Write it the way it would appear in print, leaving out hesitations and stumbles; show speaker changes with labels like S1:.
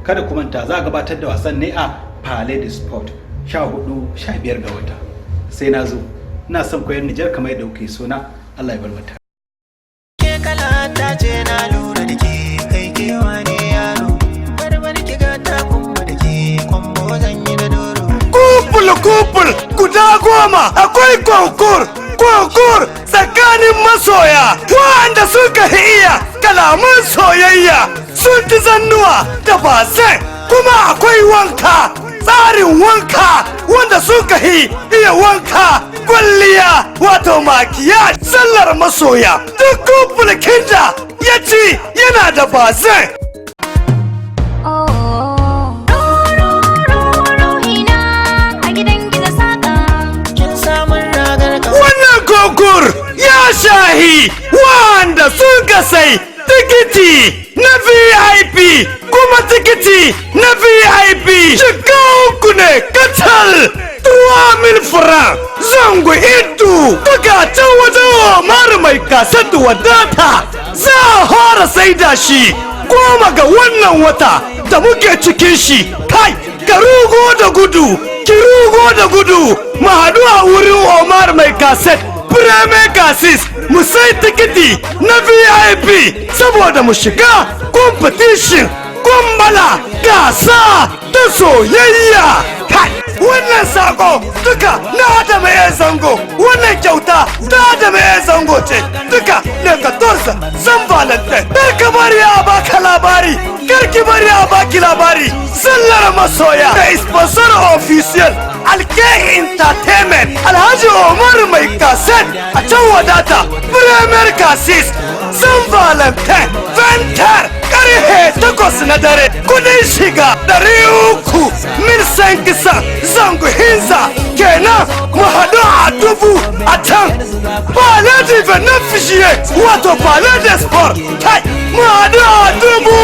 S1: Kada ku manta, za a gabatar da wasan ne a Palais de Sport, 14, 15 ga wata. Sai na zo. Ina son koyar Nijar kamar yadda kuke so na. Allah ya bar mata.
S2: Ke kala ta ce, na lura da ke, kai kewa ne yaro. Barbar ki ga ta kumba da ke kwambo, zan yi da doro.
S3: Couple, couple guda 10, akwai concours, concours tsakanin masoya wanda suka iya kalaman soyayya, sun ci zannuwa da bazin. Kuma akwai wanka, tsarin wanka, wanda suka yi iya wanka, kwalliya, wato maquillage. Sallar masoya, duk couple da ya ci yana da bazin.
S4: Oh, ruhina a gidan gizo saƙa.
S2: Kin samun ragar ka.
S3: Wannan concours ya shahi wanda suka sai tikiti na VIP, kuma tikiti na VIP 3000 ne kacal, 3000 francs, zango idu duka. Can wajen Omar mai kaset wadata za a fara saida shi 10 ga wannan wata da muke cikin shi. Kai, ka rugo da gudu, ki rugo da gudu, mu haɗu a wurin Omar mai kaset, Premier Cassis, mu sai tikiti na VIP saboda mu shiga competition, kumbala, gasa ta soyayya. Kai, wannan sako duka na Adama ya Zango. Wannan kyauta ta Adama ya Zango ce duka. Le 14, Saint Valentin, kar ka bari a baka labari, kar ki bari a baki labari. Sallar masoya da sponsor official Alke Entertainment, Alhaji Omar mai kaset, a can Wadata, Premier Cassis, Saint Valentin, 20h, karhe 8 na dare. Kudin shiga 300, 1500, zango hinza kenan. Mu haɗu a 1000 a can Palais du 29 juillet, wato Palais de Sport. Kai, mu haɗu a 1000.